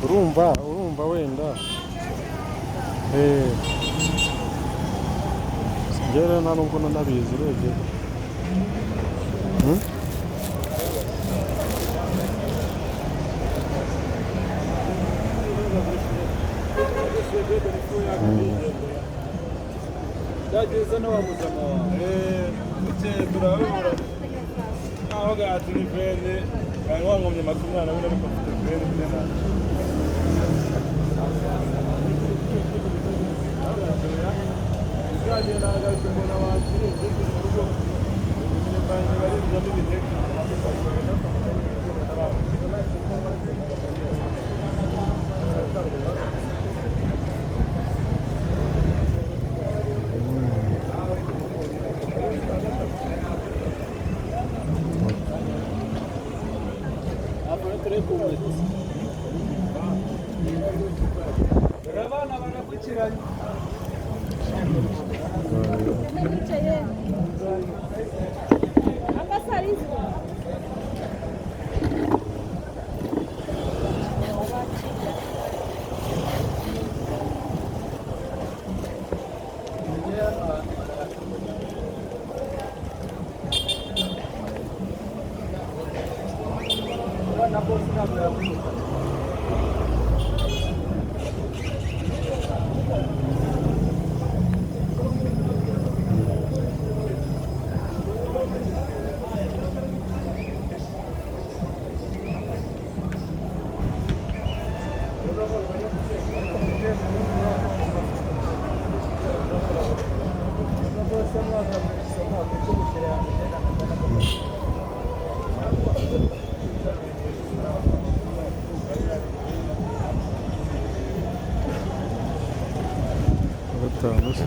Urumva wenda eh njye rero nta nubwo nanabizi urebye. Hmm? Byageze no wa muzama wawe bukeye turabibura aho gati ni vene bari wankomye 24 ariko mfite vene tena. Izagenda nagaruka mbona wakiriye ngeze mu rugo banjye barinjamo ibiteke. Abana baragukiranye. Gatanu se.